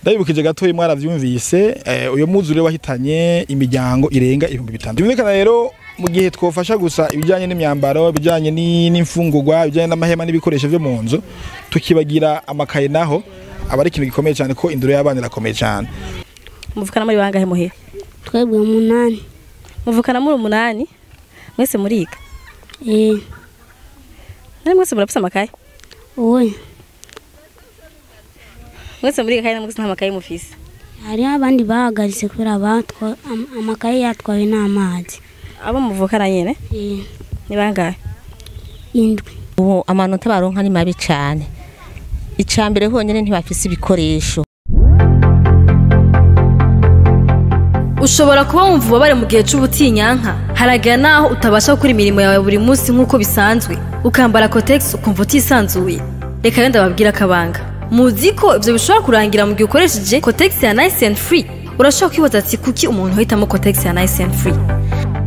Ndabibukije gato mwaravyumvise, uyo muzure wahitanye imiryango irenga 5000. Byumvikana rero mu gihe twofasha gusa ibijanye n'imyambaro, ibijanye n'imfungurwa, ibijanye n'amahema n'ibikoresho vyo mu nzu, tukibagira amakaye naho aba ari ikintu gikomeye cyane ko indero y'abana irakomeye cyane. Muvukana muri bangahe muhira? Twebwe 8. Muvukana muri 8? Mwese muriga? Eh. Nari mwese murafise amakaye? Oya. Mwese muriga kandi mwese nta makaye mufise? Hari abandi bahagaritse kubera batwa amakaye yatwawe n'amazi. Abo muvukana nyene? Eh. Ni bangahe? 7. Ubu amanota baronka ni mabi cyane. Icambere honyene ntibafise ibikoresho. Ushobora kuba wumva ububabare mu gihe c'ubutinyanka, haragera naho utabasha gukora imirimo yawe buri munsi nk'uko bisanzwe, ukambara Kotex ukumva utisanzuye. Reka rero ndababwira akabanga. Muzi ko ivyo bishobora kurangira mu gihe ukoresheje Kotex ya Nice and Free. Urashobora kwibaza ati kuki umuntu ahitamo Kotex ya Nice and Free?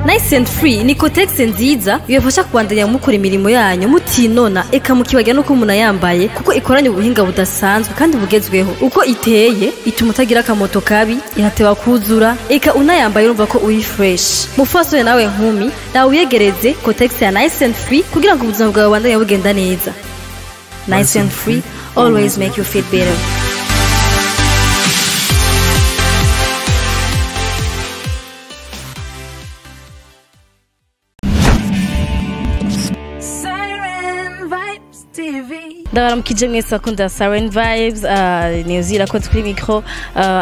Nice and Free ni Kotex nziza ibafasha kubandanya mukora imirimo yanyu mutinona, eka mukibagira nuko umuntu ayambaye, kuko ikoranye ubuhinga budasanzwe kandi bugezweho. Uko iteye ituma utagira akamoto kabi, irateba kuzura, eka unayambaye urumva ko uri fresh. Mufasore nawe nkumi, nawe uyegereze Kotex ya Nice and Free kugira ngo ubuzima bwawe bubandanye bugenda neza. Nice and Free always make you feel better. Ndabaramukije mwese bakunda Siren Vibes, nizira ko turi micro.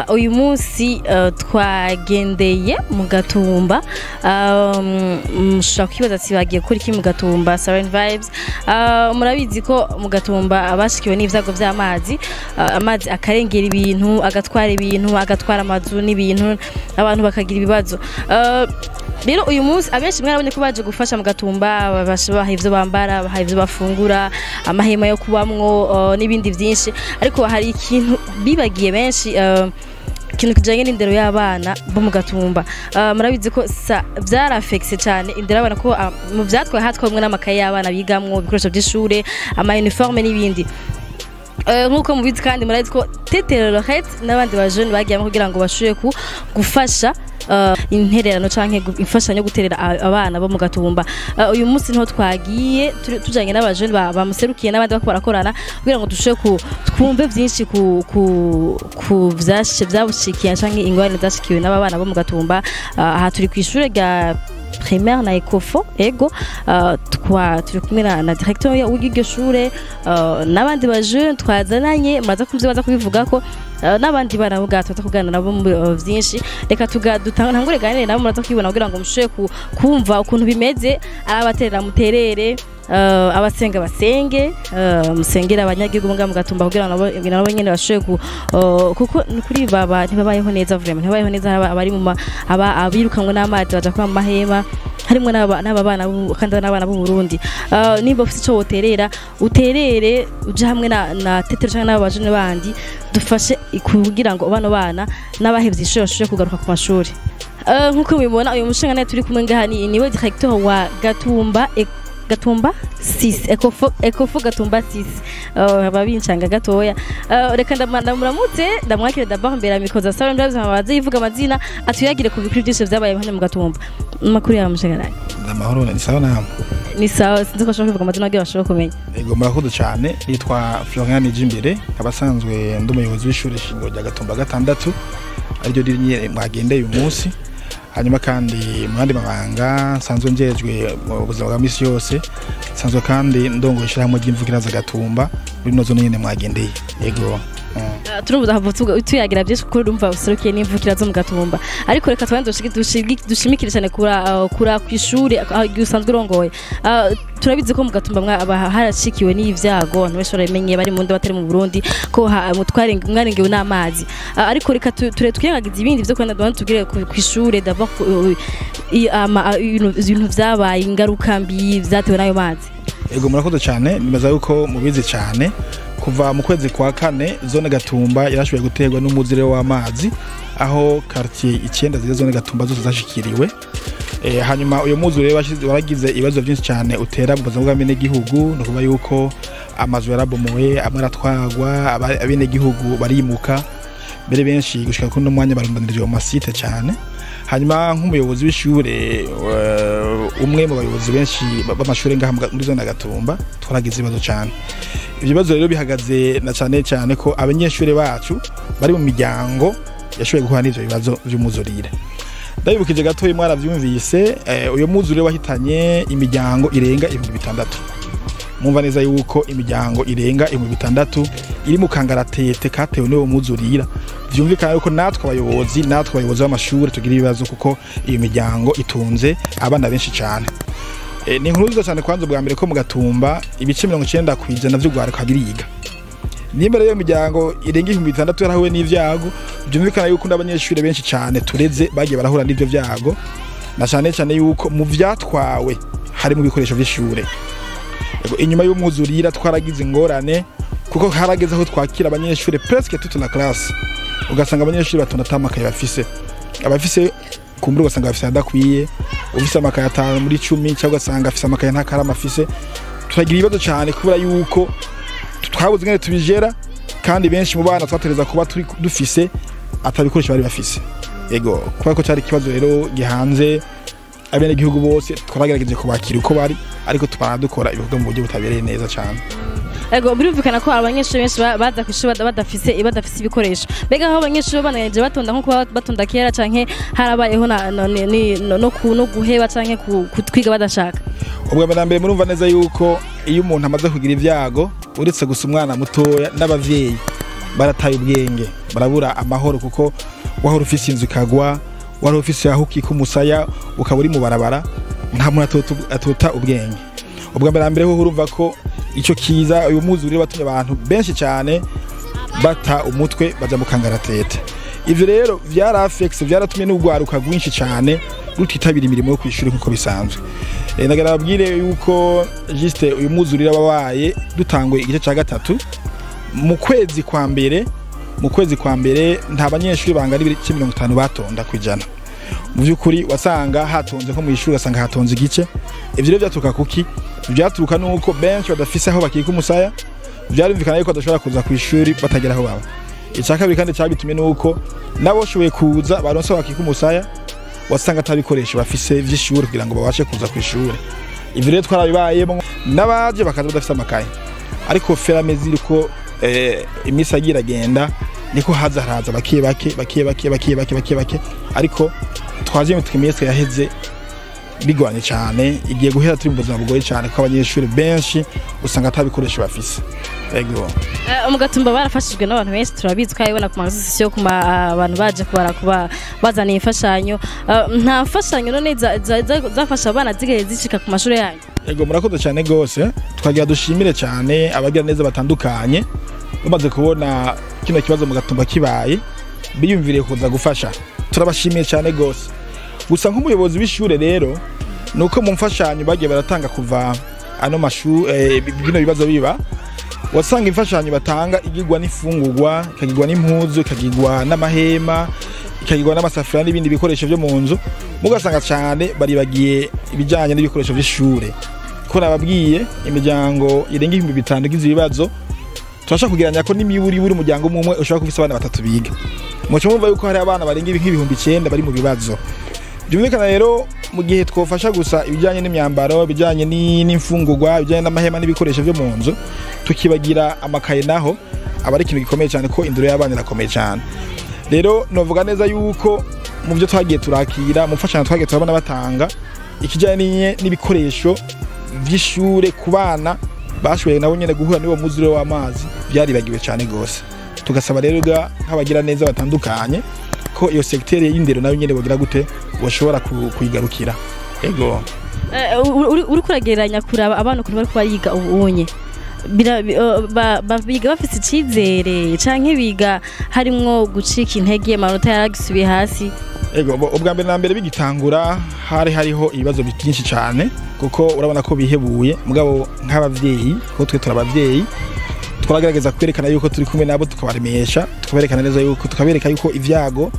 Uyu munsi twagendeye mu Gatumba. Mushobora kwibaza ati bagiye kuri ki mu Gatumba Siren Vibes? Murabizi ko mu Gatumba abashikiwe n'ivyago vy'amazi, amazi akarengera ibintu, agatwara ibintu, agatwara amazu n'ibintu, abantu bakagira ibibazo. Rero uyu munsi abenshi mwarabonye ko baje gufasha mu Gatumba, babaha ivyo bambara, baha ivyo bafungura, amahema yo kubamwo n'ibindi byinshi, ariko hari ikintu bibagiye benshi, ikintu kijanye n'indero y'abana bo mu Gatumba. Murabizi ko vyarafekse cyane indero y'abana, ko mu vyatwaye hatwamwe n'amakaye y'abana bigamwo, ibikoresho by'ishure, ama uniforme n'ibindi. Nkuko mubizi kandi murabizi ko Tetero Lorette n'abandi ba jeune bagiyemo kugira ngo bashobore gufasha intererano canke imfashanyo guterera abana bo mu Gatumba. Uyu munsi niho twagiye tujanye n'abajene bamuserukiye n'abandi bako barakorana kugira ngo dushobore twumve vyinshi ku vyashe vyabushikiye canke ingorane zashikiwe n'aba bana bo mu Gatumba. Aha turi kw'ishure rya primaire na Ecofo, ego turi kumwe na directeur w'iryo shure n'abandi ba jeune twazananye, muraza kumvye baza kubivuga ko n'abandi bana bo gato kuganira nabo vyinshi. Reka dutangure ganire nabo, muraza kwibona kugira ngo mushobe kumva ukuntu bimeze. Arabaterera muterere, abasenga basenge, musengera abanyagihugu mu Gatumba kugira ngo nabo nyene bashobe kuko kuri baba ntibabayeho neza, vraiment ntibabayeho neza. Abari mu abirukanwe n'amazi baja kuba mu mahema, harimwo n'aba bana kandi n'abana b'u Burundi. Nimba ufite ico woterera, uterere uje hamwe na Tetero canke n'aba bajene bandi, dufashe kugira ngo bano bana n'abahevye ishure bashobore kugaruka ku mashuri. Nkuko mubibona uyu mushinga naye turi kumwe ngaha niwe directeur wa Gatumba Gatumba 6, Ecofo Gatumba 6. Ababincanga gatoya. Reka ndamuramutse, ndamwakire d'abord mbere ya micro za Siren Vibes, amabaze yivuga amazina atuyagire ku bikuru byinshi vyabaye hano mu Gatumba. Makuru ya mushinga naye? Ndamahoro, ni sawa namwe? Ni sawa, sinzi ko ashobora kuvuga amazina kugira bashobore kumenya. Yego, murakoze cyane. Nitwa Florian Nijimbere, abasanzwe ndi umuyobozi w'ishure shingiro rya Gatumba 6, ariryo riri mwagendeye uyu munsi. Hanyuma kandi mu yandi mabanga nsanzwe njejwe mu buzima bwa misi yose, nsanzwe kandi ndongoye ishyirahamwe ry'imvukira za Gatumba muri no zone nyene mwagendeye. Yego. Turumva tuyagira byinshi kuko urumva userukiye n'imvukira zo mu Gatumba, ariko reka tubanze dushimikire cyane kura kw'ishure usanzwe urongoye. Turabizi ko mu Gatumba harashikiwe n'ivyago, abantu benshi barabimenye, bari mu nda batari mu Burundi, ko mwarengewe n'amazi. Ariko reka ture twirengagize ibindi vyo kwenda dubanze tugire kw'ishure d'abord ibintu vyabaye, ingaruka mbi vyatewe n'ayo mazi. Ego, murakoze cyane. Nibaza yuko mubizi cyane, kuva mu kwezi kwa kane zone Gatumba yarashoboye guterwa n'umuzire w'amazi, aho quartier 9 zigize zone Gatumba zose zashikiriwe. Hanyuma uyo muzure waragize ibibazo byinshi cyane utera mu buzima bw'abenegihugu, no kuba yuko amazu yarabomowe, amwe aratwagwa, abenegihugu barimuka. Mbere benshi gushika kuri uno mwanya barundanirije mu masite cyane. Hanyuma nk'umuyobozi w'ishure, umwe mu bayobozi benshi b'amashure ngaha muri zone ya Gatumba, twaragize ibibazo cyane. Ibyo bibazo rero bihagaze na cyane cyane ko abanyeshure bacu bari mu miryango yashoboye guhura n'ivyo bibazo vy'umuzurire. Ndabibukije gatoyi, mwaravyumvise, uyo muzurire wahitanye imiryango irenga 6000. Mumva neza yuko imiryango irenga 6000 iri mu kangaratete katewe n'uwo muzurira. Vyumvikana yuko natwe abayobozi b'amashuri tugira ibibazo, kuko iyo miryango itunze abana benshi cyane. Ni inkuru nziza cyane kwanza ubwa mbere ko mu Gatumba ibice 90% vy'urwaruka biriga. Nimba rero iyo miryango irenga 6000 yarahuye n'ivyago, byumvikana yuko n'abanyeshuri benshi cyane tureze bagiye barahura n'ivyo vyago, na cyane cyane yuko mu vyatwawe harimo ibikoresho vy'ishure. Ego, inyuma y'umwuzurira twaragize ingorane, kuko harageze aho twakira abanyeshuri presque toute la classe, ugasanga abanyeshuri batonda ata makaye bafise. Abafise kumbura ugasanga bafise adakwiye, ufise amakaye 5 muri 10, cyangwa ugasanga afise amakaye nta karamu afise. Turagira ibibazo cyane kubera yuko twabuze ingene tubijera, kandi benshi mu bana twatereza kuba turi dufise atabikoresho bari bafise. Ego, kubera ko cyari ikibazo rero gihanze abenegihugu bose, twaragerageje kubakira uko bari, ariko tubana dukora ibikorwa mu buryo butabereye neza cyane. Ego, birumvikana ko abanyeshuri benshi baza kw'ishuri badafise ibikoresho. Mbega aho abanyeshuri bananije batonda nko kuba batonda kera, canke harabayeho na, no, ni, ni, no, no, ku- no guheba canke kutwiga badashaka? Ubwa mbere na mbere, murumva neza yuko iyo umuntu amaze kugira ibyago, uretse gusa umwana mutoya, n'abavyeyi barataye ubwenge, barabura amahoro, kuko wahora ufise inzu ikagwa, wari ufise aho ukika umusaya ukaba uri mu barabara, nta muntu atota ubwenge. Ubwa mbere na mbere ho urumva ko icyo kiza, uyu mwuzure, watumye abantu benshi cyane bata umutwe, baja mu kangaratete. Ivyo rero vyarafexe, vyaratumye n'urwaruka rwinshi cyane rutitabira imirimo yo kwishuri nkuko bisanzwe. Nagara babwire yuko juste uyu mwuzurire wabaye dutanguye igice ca gatatu mu kwezi kwa mbere. Mu kwezi kwa mbere nta banyeshuri bangana ibice 50 batonda kwijana. Mu by'ukuri wasanga hatonze nko mu ishuri, ugasanga hatonze igice. Ivyo rero vyaturuka kuki? Vyaturuka nuko benshi badafise aho bakika umusaya. Vyarumvikana yuko badashobora kuza ku ishuri batagera aho baba. Icya kabiri kandi cyabitumye nuko nabo bashoboye kuza baronse aho bakika umusaya, wasanga atabikoresho bafise vy'ishuri kugira ngo babashe kuza ku ishuri. Ivyo rero twarabibayemo, n'abaje bakaza badafise amakaye. Ariko feramezi iriko iminsi yagiye iragenda, niko haza haraza bake bake bake bake bake bake bake bake, ariko twaje mu trimestre yaheze bigoranye cyane, igiye guhera turi mu buzima bugoye cyane, kuko abanyeshuri benshi usanga atabikoresho bafise. Ego. Mu Gatumba barafashijwe n'abantu benshi, turabizi, twabibona ku masosiyete, ku abantu baje kubara kuba bazaniye imfashanyo. Nta mfashanyo none zafasha abana zigaye zishika ku mashuri yanyu? Ego, murakoze cyane gose. Twagira dushimire cyane abagira neza batandukanye bamaze kubona kino kibazo mu Gatumba kibaye, biyumviriye kuza gufasha. Turabashimiye cyane gose. Gusa nk'umuyobozi w'ishure rero, nuko mu mfashanyo bagiye baratanga kuva ano mashu bino bibazo biba, wasanga imfashanyo batanga igirwa n'ifungurwa, ikagirwa n'impuzu, ikagirwa n'amahema, ikagirwa n'amasafuriya n'ibindi bikoresho byo mu nzu. Mugasanga cyane baribagiye ibijyanye n'ibikoresho by'ishure. Ko nababwiye imiryango irenga 5000 igize ibibazo, turashaka kugeranya ko n'imiburi buri umuryango umwe ushobora kufisa abana batatu biga. Muco mwumva yuko hari abana barenga 9000 bari mu bibazo. Byumvikana rero, mu gihe twofasha gusa ibijyanye n'imyambaro, ibijyanye n'imfungurwa, ibijyanye n'amahema n'ibikoresho byo mu nzu, tukibagira amakaye, naho aba ari ikintu gikomeye cyane, ko indero y'abana irakomeye cyane. Rero novuga neza yuko mu byo twagiye turakira, mu mfashanyo twagiye turabona batanga, ikijyanye n'ibikoresho vy'ishure ku bana bashoboye nabo nyene guhura n'uwo muzure w'amazi byaribagiwe cyane gose. Tugasaba rero ga nk'abagira neza batandukanye ko iyo secteur y'indero nayo nyene bogira gute boshobora kuyigarukira. Ego. Uriko uragereranya kuraba abana ukuntu bariko bariga ubu unye, biga bafise icizere canke biga harimwo gucika intege, amanota yaragisubiye hasi? Ego, ubwa mbere na mbere bigitangura hari hariho ibibazo byinshi cyane, kuko urabona ko bihebuye. Mugabo nk'abavyeyi, kuko twe turabavyeyi, twaragerageza kwerekana yuko turi kumwe nabo, tukabaremesha, tukaberekana neza yuko, tukabereka yuko ivyago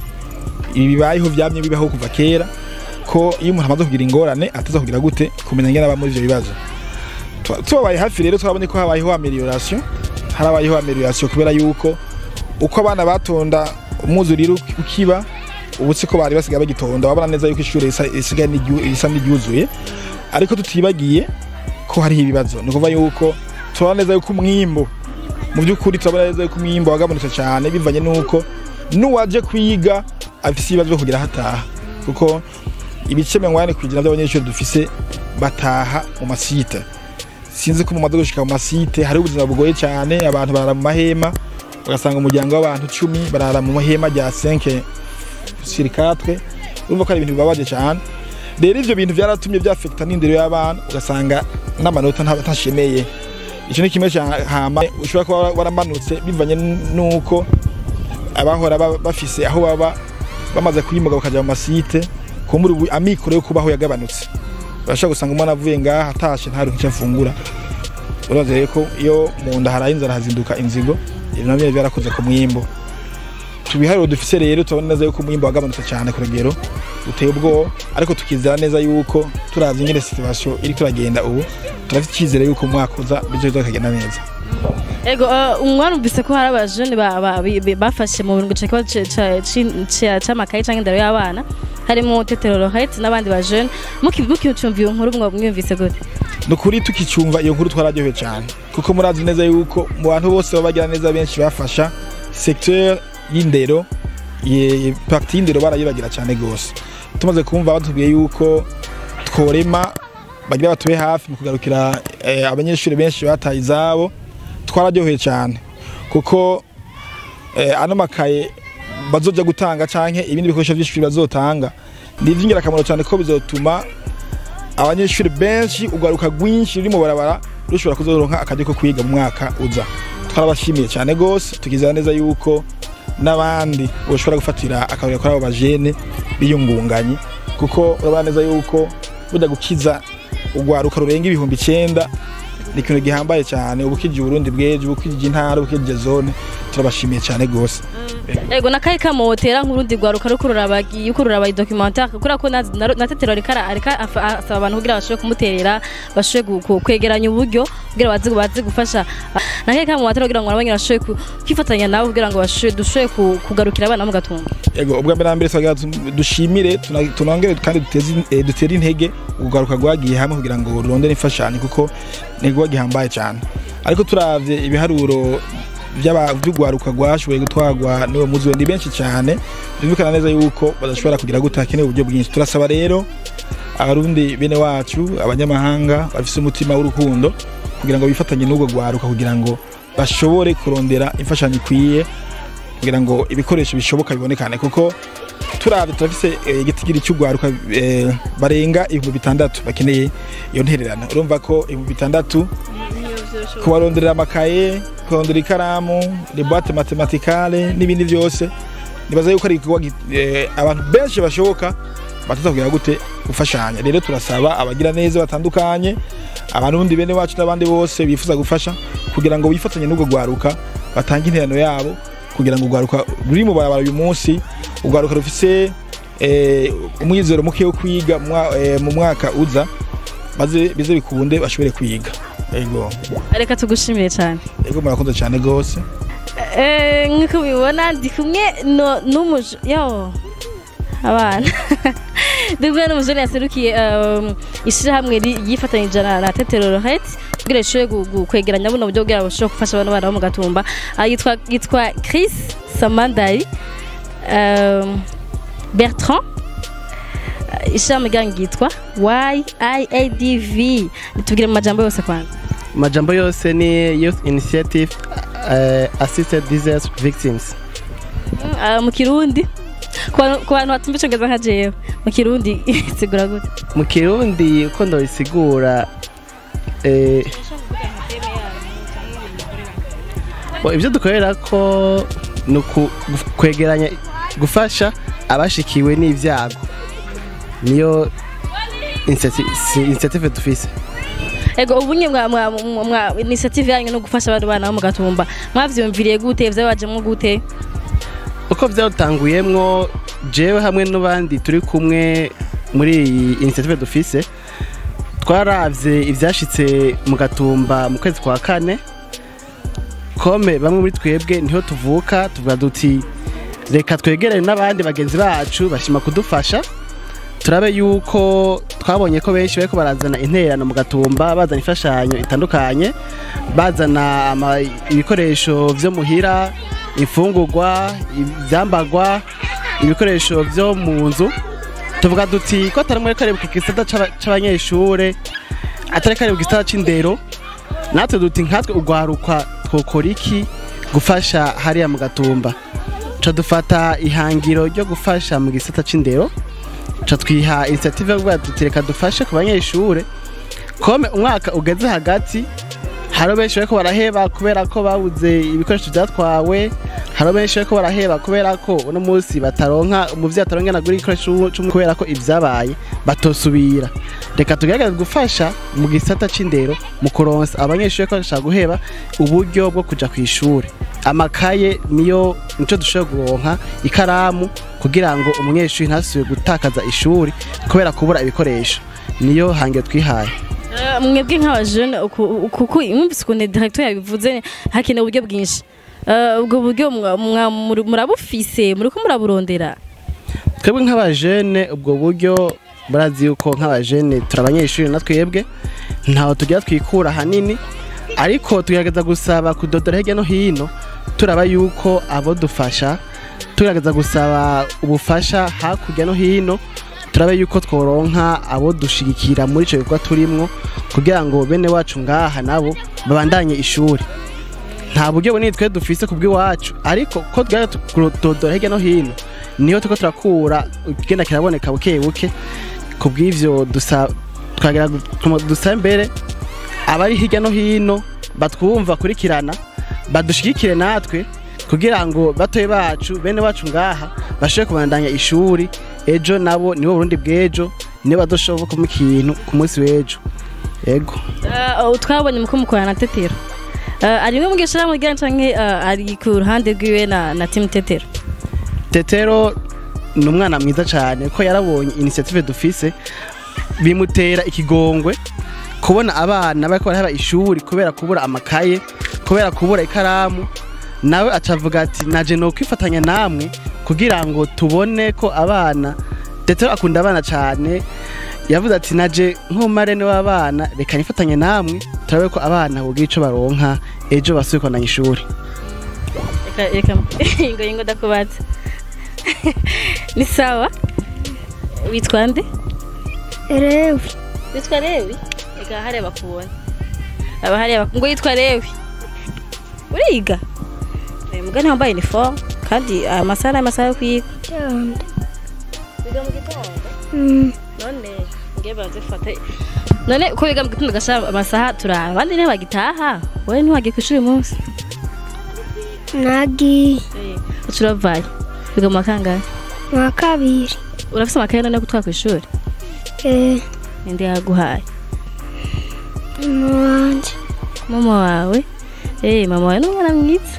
ibi bibayeho vyamye bibaho kuva kera, ko iyo umuntu amaze kugira ingorane ataza kugira gute kumenya ingene aba muri ivyo bibazo. Tubabaye hafi rero, twabonye ko habayeho amélioration, harabayeho amélioration, kubera yuko uko abana batonda Umwuzuriro ukiba ubu siko bari basigaye bagitonda, wabona neza yuko ishure isigaye isa n'iryuzuye, ariko tutibagiye ko hariho ibibazo. Ni ukuvuga yuko turabona neza yuko umwimbu, mu by'ukuri turabona neza yuko umwimbu wagabanutse cyane, bivanye n'uko n'uwaje kwiga afise ibibazo byo kugira hataha, kuko ibice 80% by'abanyeshuri dufise bataha mu masite. Sinzi ko mumaze gushika mu masite, hari ubuzima bugoye cyane, abantu barara mu mahema, ugasanga umuryango w'abantu 10 barara mu mahema rya 5 sur 4. Urumva ko ari ibintu bibabaje cyane. Rero ivyo bintu byaratumye byafekta n'indero y'abana, ugasanga n'amanota ntashemeye. Ico ni kimwe hama ushobora kuba waramanutse bivanye nuko abahora bafise aho baba bamaze kwimuka bakaja mu masite, kumbura ubu amikoro yo kubaho yagabanutse. Urashobora gusanga umwana avuye ngaha atashe ntaronke icyo afungura. Urazi rero ko iyo mu nda haraye inzara hazinduka inzigo, ibyo navyo byarakoze ku mwimbo. Tubiharuro dufise rero turabona neza yuko umwimbo wagabanutse cyane ku rugero uteye ubwoba, ariko tukizera neza yuko turavye ingene situation iri turagenda ubu, turafite icyizere yuko umwaka uza bizoza bikagenda neza. Ego, mwarumvise ko hari abajene bafashe mu bintu kibazo c'amakaye canke indero y'abana, harimo Tetero Lorette n'abandi bajene. Mukicumva iyo nkuru mwumvise gute? Nukuri tukicumva iyo nkuru twararyohewe cyane, kuko murazi neza yuko mu bantu bose babagira neza benshi bafasha secteur y'indero, partie y'indero barayibagira cyane gose. Tumaze kumva batubwiye yuko tworema bagira batube hafi mu kugarukira abanyeshuri benshi bataye izabo, twararyohewe cyane, kuko ano makaye bazoja gutanga canke ibindi bikoresho by'ishuri bazotanga ni ivy'ingirakamaro cyane, ko bizotuma abanyeshuri benshi ugaruka rwinshi ruri mu barabara rushobora kuzoronka akaryo ko kwiga mu mwaka uza. Twarabashimiye cyane gose, tukizera neza yuko n'abandi boshobora gufatira akarorero kuri abo bajene biyungunganye, kuko urabona neza yuko burya gukiza urwaruka rurenga 9,000 ni ikintu gihambaye cyane. Ubukije Burundi bwejo, ubukije intara, ubukije zone, turabashimiye cyane gose. Ego, nakaye kamotera nk'urundi rwaruka ruko ruraba documentaire, kubera ko na Tetero arika asaba abantu kugira bashobore kumuterera, bashobore kwegeranya uburyo kugira baze gufasha. Nakaye kamotera kugira ngo nabanye bashobore kwifatanya nabo kugira ngo dushobore kugarukira abana mu Gatumba. Ego, ubwa mbere na mbere twagira dushimire, tunongere kandi dutere intege ugaruka rwagiye hamwe kugira ngo rurondere imfashanyo, kuko ni gihambaye cyane. Ariko turavye ibiharuro by'ugwaruka rwashoboye gutwarwa n'uwo muzi ni benshi cyane, byumvikana neza yuko badashobora kugira gute, hakenewe uburyo bwinshi. Turasaba rero abarundi bene wacu, abanyamahanga bafise umutima w'urukundo, kugira ngo bifatanye n'ubwo gwaruka, kugira ngo bashobore kurondera imfashanyo ikwiye, kugira ngo ibikoresho bishoboka bibonekane, kuko turavye turafise igitigiri cy'ugwaruka barenga 6,000 bakeneye iyo ntererano. Urumva ko 6,000 kubaronderera amakaye, kurondera ikaramu, les boîtes mathématicales n'ibindi byose, nibaza yuko ari abantu benshi bashoboka bataza kugira gute gufashanya. Rero turasaba abagira neza batandukanye, abarundi bene wacu n'abandi bose bifuza gufasha, kugira ngo bifatanye n'ubwo gwaruka, batange interano yabo, kugira ngo ugwaruka ruri mu barabara uyu munsi, ugwaruka rufise umwizero muke wo kwiga mu mwaka uza, baze bize bikunde bashobore kwiga. Ego, reka tugushimire cyane. Ego, murakoze cyane gose. Nkuko ubibona ndi kumwe yo abana ndi kumwe n'umujene yaserukiye ishirahamwe yifatanyije na Tetero Lorette kugira ishobore kwegeranya buno buryo kugira bashobore gufasha abana bana bo mu Gatumba. Yitwa Chris Samandari Bertrand. Ishirahamwe ryanyu ryitwa YIADV. Tubwire mu majambo yose kwanza. Majambo yose ni Youth Initiative Assisted Disaster Victims. Mu Kirundi, ku bantu batumva icongereza nka jewe, mu Kirundi isigura gute? Mu Kirundi uko ndobisigura, ibyo dukorera ko ni kwegeranya, gufasha abashikiwe n'ibyago, niyo initiative dufise. Ego, ubunye mwa initiative yanyu no gufasha abantu bana bo mu Gatumba, mwavyumviriye gute? Vyabajemwo gute? Uko vyatanguyemwo, jewe hamwe n'abandi turi kumwe muri iyi initiative dufise, twaravye ivyashitse mu Gatumba mu kwezi kwa kane, kome bamwe muri twebwe niho tuvuka, tuvuga duti Reka twegerane n'abandi bagenzi bacu bashima kudufasha, turabe yuko twabonye ko benshi bariko barazana intererano mu Gatumba, bazana imfashanyo itandukanye, bazana ibikoresho vyo muhira, imfungurwa, ivyambagwa, ibikoresho vyo mu nzu. Tuvuga duti ko atari muri kare ku gisata c'abanyeshure, atari kare ku gisata c'indero, natwe duti nkatwe ugwarukwa twokora iki gufasha hariya mu Gatumba. Ca dufata ihangiro ryo gufasha mu gisata c'indero, ca twiha initiative yo kuvuga tuti reka dufashe ku banyeshure. Kome umwaka ugeze hagati, hari benshi bariko baraheba kubera ko babuze ibikoresho vyatwawe, hari benshi bariko baraheba kubera ko uno munsi bataronka umuvyeyi ataronka nagura igikoresho kubera ko ivyabaye batosubira. Reka tugerageze gufasha mu gisata c'indero mu kuronsa abanyeshure ko bashaka guheba uburyo bwo kuja kw'ishure. Amakaye niyo nico dushobora kuronka, ikaramu, kugira ngo umunyeshuri ntasubire gutakaza ishuri kubera kubura ibikoresho. Niyo hange twihaye. Mwebwe nk'abajene, kuko mwumvise ukuntu directeur yabivuze, hakenewe uburyo bwinshi. Ubwo buryo murabufise, muriko muraburondera? Twebwe nk'abajene ubwo buryo barazi yuko nk'abajene turi abanyeshuri na twebwe ntaho tugira twikura hanini, ariko tugerageza gusaba kudodora hirya no hino, turaba yuko abo dufasha, tugerageza gusaba ubufasha hakurya no hino, turabe yuko tworonka abo dushigikira muri ico gikorwa turimwo, kugira ngo bene wacu ngaha nabo babandanye ishuri. Nta buryo bunini twe dufise kubw'iwacu, ariko ko kudodora hirya no hino niho tuko turakura kugenda kiraboneka buke buke. Kubw'ivyo twagera dusaba mbere abari hirya no hino batwumva kurikirana badushigikire natwe, kugira ngo batoye bacu bene wacu ngaha bashobore kubandanya ishuri ejo, nabo nibo Burundi bw'ejo, nibo badoshoboka mu kintu ku munsi w'ejo. Yego. Twabonye muko mukorana na Tetero. Ari mwe mugesha mu gyan canke ari ku ruhande rwiwe na team Tetero? Tetero ni umwana mwiza cyane, ko yarabonye initiative dufise bimutera ikigongwe kubona abana bariko baraheba ishuri kubera kubura amakaye, kubera kubura ikaramu. Nawe acavuga ati naje no kwifatanya namwe kugira ngo tubone ko abana. Tetero akunda abana cyane, yavuze ati naje nk'umarene w'abana reka nifatanye namwe turabe ko abana bogira ico baronka ejo basubikana ishuri. Reka ingo ndakubaza. Ni sawa? Witwa nde? Rewi. Witwa Rewi? Ega hariya bakubona. Aba hariya ngo yitwa Rewi. Uriga? Mugani wambaye uniform kandi amasaha yo kwiga. Gitondo. Wiga mu gitondo? None ngiye banze fate. None ko wiga mu gitondo gasha amasaha turaba abandi ntibagitaha. Wowe ntiwagiye kw'ishuri munsi? Nagiye. Ucuravaye. Wiga mu makangahe? Mu wa kabiri. Urafise amakaye none yo gutwara kw'ishuri? Ninde yaguhaye? Mama wanje. Mama wawe? Mama wawe ni umwana mwiza.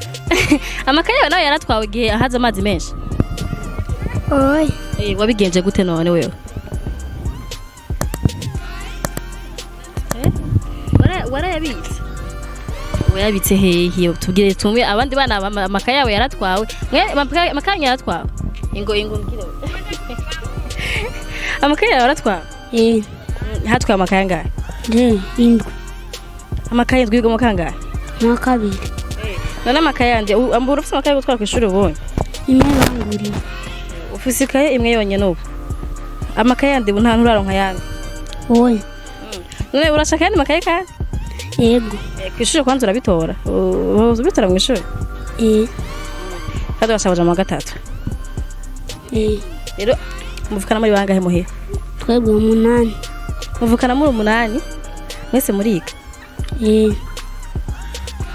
Amakaye yawe nawe yaratwawe igihe ahaza amazi menshi? Oya. Wabigenje gute none wewe? Warayabitse? Wayabitse hehe? Tubwire tumwe abandi bana amakaye yawe yaratwawe. Mwe amakaye yaratwawe. Ingo mbwire. Amakaye yawe yaratwawe? Hatwawe amakaye angahe? Indwi. Amakaye indwi wiga mu kangahe? Mu wa kabiri. None amakaye yanje ambura ufise amakaye yo gutwara kw'ishuri ubonye? Imwe banguriye. Ufise ikaye imwe yonyene ubu? Amakaye yandi ubu nta nturaronka yandi? Oya. None urashaka yandi makaye kandi? Yego. Kw'ishuri kwanza urabitora? Ubitora mw'ishuri? Kandi urashaka kuja mu wa gatatu? Rero muvukana muri bangahe muhira? Twebwe 8. Muvukana muri 8? Mwese muriga?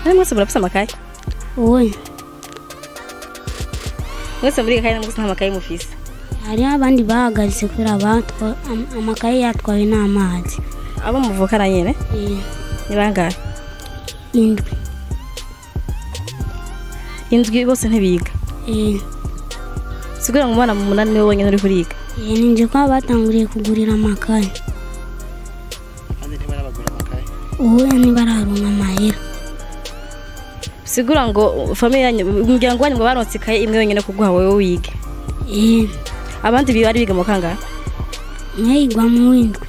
None mwese murafise amakaye? Oya. Mwese muriga kandi mwese nta makaye mufise? Hariho abandi bahagaritse kubera amakaye yatwawe n'amazi. Abo muvukana nyene? Ni bangahe? Indwi. Indwi bose ntibiga? Sigura ngo umwana mu 8 niwe wenyene uri kuriga? Ninje ko batanguriye kugurira amakaye. Kandi ntibarabagura amakaye? Oya, ntibararonka amahera. Sigura ngo famille yanyu, umuryango wanyu ngo baronse ikaye imwe yonyene kuguha wewe wige. Abandi bari biga mu kangahe? Umwe yiga mu w'indwi.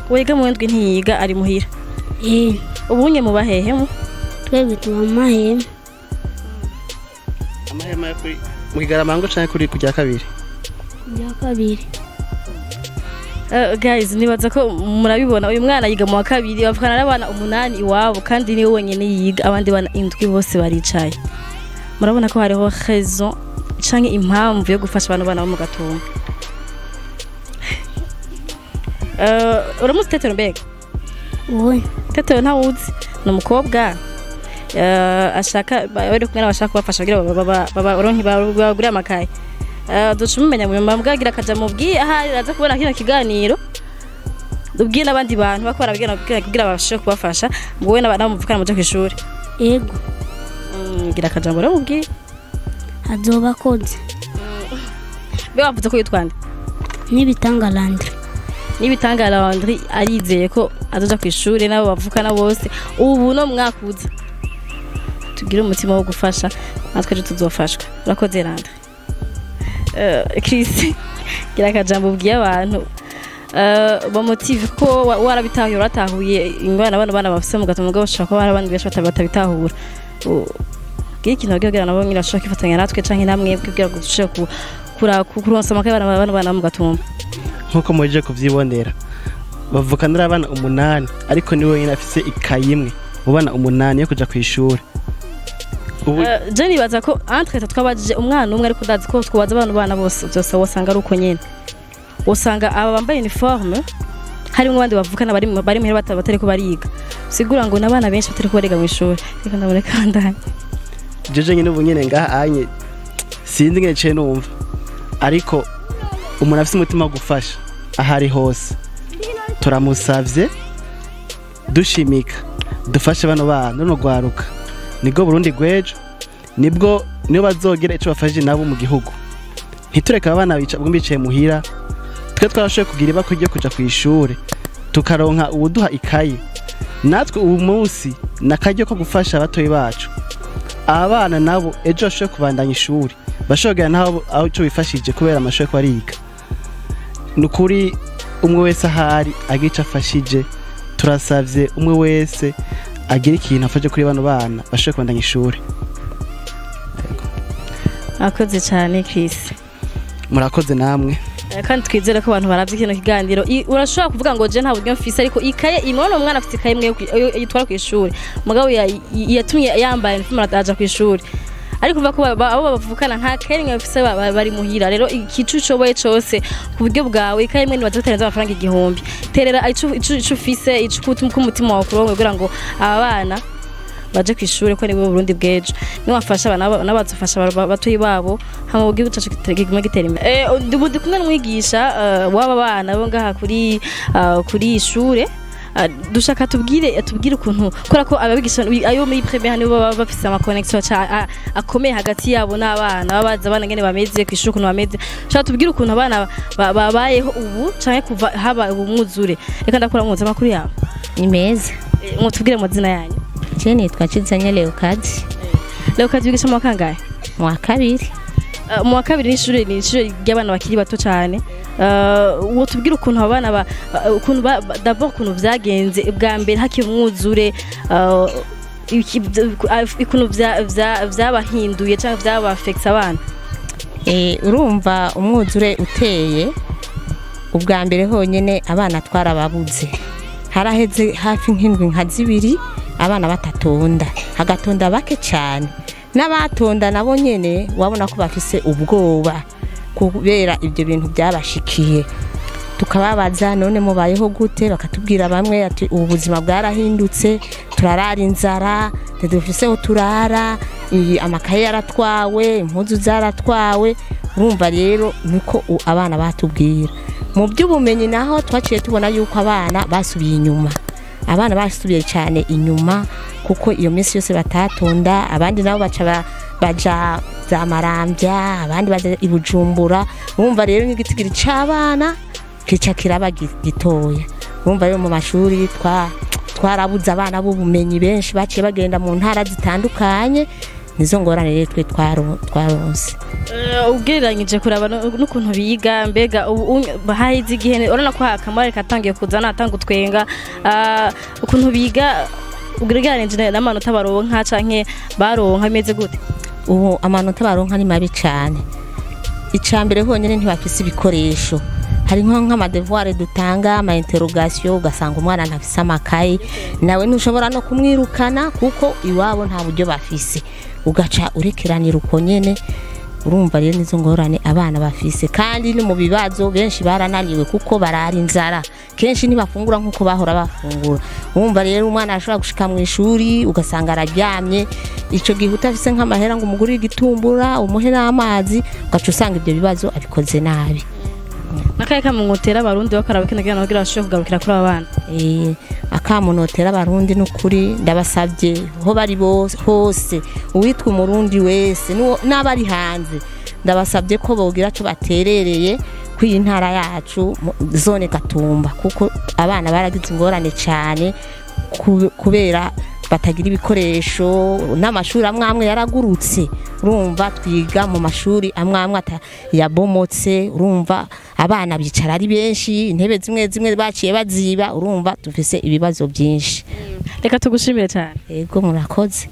Wiga mu w'indwi ntiyiga, ari muhira. Ubunye muba hehe mu? Twebwe tuba mu mahema. Amahema yo kuri mu Kigaramango canke kuri kujya kabiri? Kujya kabiri. Guys, nibaza ko murabibona, uyu mwana yiga mu wa kabiri, bavukana n'abana 8 iwabo, kandi niwe wenyene yiga, abandi bana 7 bose baricaye. Murabona ko hariho raison canke impamvu yo gufasha abantu bana bo mu Gatumba. Uramuzi Tetero mbega? Oya. Tetero ntawuzi, ni umukobwa ashaka bari kumwe n'abashaka kubafasha kugira baronke bagure amakaye. Duca umumenya mu nyuma, mbwagira akaja mubwiye ahari aza kubona kino kiganiro, ubwiye n'abandi bantu bakora kugira babashe kubafasha, ngo wowe n'abamuvukana muje kw'ishuri. Yego. Ngira akajambo rero mubwiye. Azoba akoze. Mbe wavuze ko yitwa nde? Nibitanga Landry. Nibitanga Landry arizeye ko azoja kw'ishuri n'abo bavukana bose ubu no mwakuza. Tugire umutima wo gufasha, natwe ejo tuzofashwa. Urakoze Landry. Chris, gira akajambo ubwiye abantu bamotive ko warabitahuye, uratahuye ingorane abana bana bafise mu Gatumba, bashobora kuba hari abandi benshi batabitahura. Gira ikintu babwira nabo nyine bashobora kwifatanya natwe canke namwe kugira ngo dushobore kuronsa amakaye abana bana mu Gatumba. Nkuko muje kuvyibonera, bavukana abana 8, ariko niwe wenyine afise ikaye imwe mu bana 8 yo kuja kw'ishure. Je nibaza ko entre twabajije umwana umwe, ariko ndazi ko twabaza abantu bana bose byose wasanga ari uko nyene. Usanga aba bambaye uniforme harimo abandi bavukana bari muhira batari ko bariga. Sigura ngo nabana benshi batari ko bariga mu ishuri. Reka ndabone kandanye. Jeje nyine ubu nyene ngaha anye sinzi ngene ce numva, ariko umuntu afise umutima wo gufasha ahari hose turamusavye dushimika dufashe bano bana no gwaruka, nibwo Burundi gwejo, nibwo niyo bazogera ico bafashije nabo mu gihugu. Ntitureka abana bicaye muhira, twe twarashoboye kugira ibako ryo kuja kw'ishure tukaronka uwuduha ikaye. Natwe ubu munsi nakaryo ko gufasha abatoyi bacu, abana nabo ejo bashobore kubandanya ishuri, bashobora naho aho ico bifashije kubera amashuri ko ariga. Nukuri umwe wese ahari agica afashije, turasavye umwe wese agira ikintu afashe kuri bano bana bashobore kubandanya ishuri. Akoze cyane Chris. Murakoze namwe. Kandi twizere ko abantu baravye kino kiganiro. Urashobora kuvuga ngo je nta buryo mfise, ariko ikaye imwe no mwana afite ikaye imwe yitwara kw'ishuri, mugabo yatumye yambaye uniforme aja kw'ishuri. Ariko uvuga ko abo bavukana nta kaye imwe bafise bari muhira. Rero ikicu ushoboye cose ku buryo bwawe, ikaye imwe nibaza kutarenza amafaranga 1000. Terera ico ufise, ico kumutima wawe kurongo kugira ngo aba bana baje kw'ishure, ko nibo Burundi bwejo. Niwafasha abana n'abazofasha batuyi babo hama ugiye gucaca kiguma gitera imbere. Ndi kumwe n'umwigisha w'aba bana bo ngaha kuri ishure. Dushaka tubwire ukuntu kora ko ababigisha ayo muri primaire nibo baba bafise ama connection akomeye hagati yabo n'abana, babaza abana ngene bameze kw'ishure ukuntu bameze. Shaka tubwire ukuntu abana babayeho ubu canke kuva haba umwuzure. Reka ndakora mwuza amakuru yabo. Ni meza. Mutubwire amazina yanyu. Je nitwa Cizanye Leokadi. Leokadi wigisha mu wa kangahe? Mu wa kabiri. Mu wa kabiri ni ishure ry'abana bakiri bato cyane. Uwo tubwire ukuntu abana ukuntu d'abord ukuntu vyagenze bwa mbere hakiri umwuzure, ukuntu vyabahinduye cyangwa vyabafekta abana. Urumva umwuzure uteye ubwa mbere honyene abana twarababuze. Haraheze hafi nk'indwi nka zibiri abana batatonda, hagatonda bake cyane. N'abatonda nabo nyene wabona ko bafise ubwoba kubera ibyo bintu byabashikiye. Tukababaza none mubayeho gute, bakatubwira bamwe ati ubu buzima bwarahindutse, turarara inzara, ntidufise aho turara, amakaye yaratwawe, impuzu zaratwawe. Urumva rero niko abana batubwira. Mu by'ubumenyi naho twaciye tubona yuko abana basubiye inyuma. Abana basubiye cyane inyuma kuko iyo minsi yose batatonda, abandi nabo baca baja za Marambya, abandi baja i Bujumbura. Urumva rero n'igitigiri c'abana kica kiraba gitoya. Urumva rero mu mashuri Twarabuze abana b'ubumenyi benshi baciye bagenda mu ntara zitandukanye. Nizo ngorane rero twe twaronse. Ugereranyije kuraba n'ukuntu biga, mbega ubu haheze igihe urabona ko akamaro katangiye kuzana atanga utwenga, ukuntu biga ugereranije n'amanota baronka canke baronka bimeze gute? Ubu amanota baronka ni mabi cyane. Icambere honyine ntibafise ibikoresho, hari nk'amadevoir dutanga, ama interrogation, ugasanga umwana ntafise amakaye, nawe ntushobora no kumwirukana kuko iwabo nta buryo bafise, ugaca urekeranira uko nyene. Urumva rero nizo ngorane abana bafise. Kandi no mu bibazo benshi barananiwe kuko barara inzara, kenshi ntibafungura nkuko bahora bafungura. Urumva rero umwana ashobora gushika mu ishuri ugasanga araryamye, ico gihe utafise nk'amahera ngo umugurire igitumbura, umuhe n'amazi, ugaca usanga ibyo bibazo abikoze nabi. Nakaye kamungotera abarundi bakaraba kino gihe kugira bashobore kugarukira kuri aba bana. Akamunotera abarundi n'ukuri ndabasabye ho bari hose, uwitwa umurundi wese n'abari hanze, ndabasabye ko bogira cyo baterereye kwiyi ntara yacu zone Gatumba, kuko abana baragize ingorane cyane kubera batagira ibikoresho, n'amashuri amwe amwe yaragurutse. Urumva twiga mu mashuri amwe amwe yabomotse, urumva abana bicara ari benshi, intebe zimwe zimwe baciye baziba, urumva dufise ibibazo byinshi. Reka tugushimire cyane. Yego, murakoze.